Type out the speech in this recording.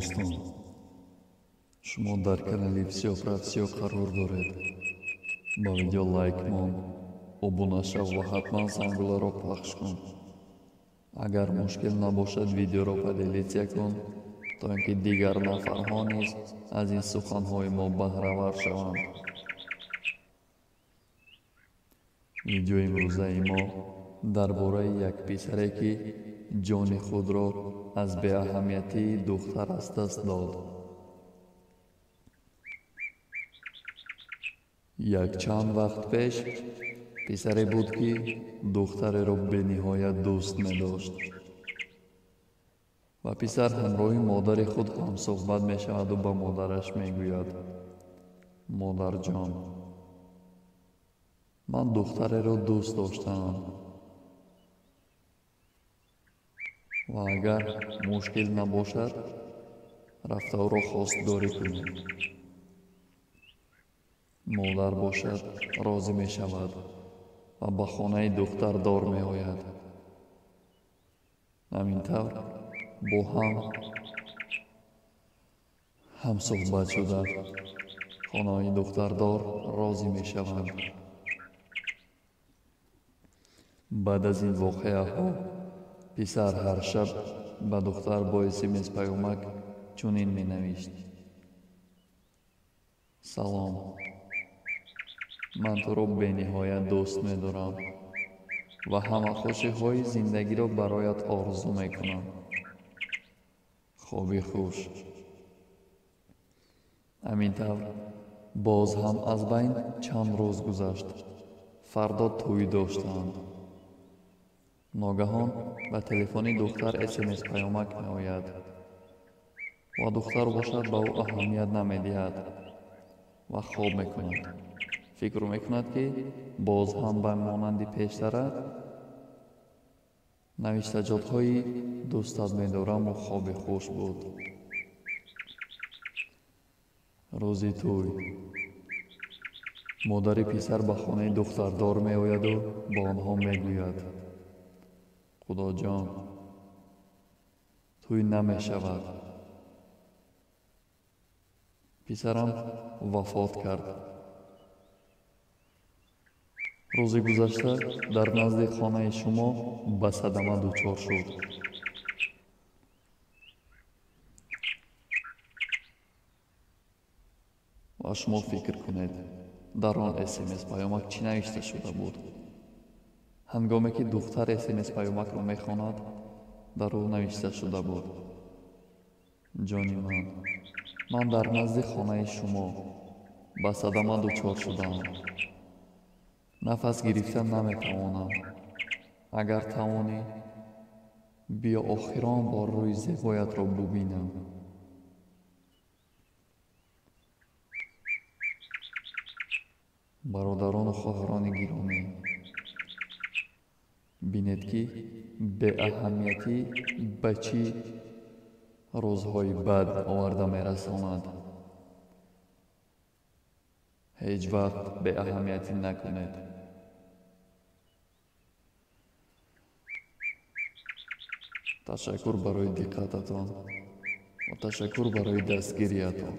Дӯстон, шумо дар канали «Всё про всё» қарор доред. Ба видео лайк мон, обуна шав ва ҳатман зангуларо пахш кун. Агар мушкил набошад, видеоро поделиться кун, то ин ки дигар нафарҳо низ аз ин суханҳои мо баҳравар шаванд. Видеои имрӯзаи мо дар бораи як писаре, ки ҷони худро аз беаҳамиятии духтар аз даст дод. Якчанд вақт пеш писаре буд, ки духтареро бениҳоят дӯст медошт. Ва писар ҳамроҳи модари худ ҳамсӯҳбат мешаваду ба модараш мегӯяд: «Модарҷон, ман духтареро дӯст доштаам ва агар мушкил набошад, рафта ӯро хостгорӣ кунем». Модар бошад, розӣ мешавад ва ба хонаи духтардор меояд. Ҳамин тавр бо ҳам ҳамсӯҳбат шуда, хонаи духтардор розӣ мешаванд. Баъд аз ин воқеаҳо писар ҳар шаб ба духтар бо смс паёмак чунин менавишт: «Салом, ман туро бениҳоят дӯст медорам ва ҳама хушиҳои зиндагиро бароят орзу мекунам. Хоби хуш». Ҳамин тавр боз ҳам аз байн чанд рӯз гузашт. Фардо тӯй доштаанд. Ногаҳон ба телефони духтар смс паёмак меояд ва духтар бошад, ба ӯ аҳамият намедиҳад ва хоб мекунад. Фикр мекунад, ки боз ҳам ба монанди пештара навиштаҷотҳои дӯстат медораму хоби хуш буд. Рӯзи тӯй модари писар ба хонаи духтардор меояду ба онҳо мегӯяд: «Худоҷон, тӯй намешавад. Писарам вафот кард. Рӯзи гузашта дар назди хонаи шумо ба садама дучор шуд». Ва шумо фикр кунед, дар он смс паёмак чӣ навишта шуда буд? Ҳангоме ки духтар смс паёмакро мехонад, дар ӯ навишта шуда буд: «Ҷони ман, ман дар назди хонаи шумо ба садама дучор шудаам. Нафас гирифта наметавонам. Агар тавонӣ, биё охирон бор рӯи зебоятро бубинам». Бародарону хоҳарони гиромӣ, бинед, ки беаҳамиятӣ ба чӣ рӯзҳои бад оварда мерасонад. Ҳеҷ вақт беаҳамиятӣ накунед. Ташаккур барои диққататон ва ташаккур барои дастгириятон.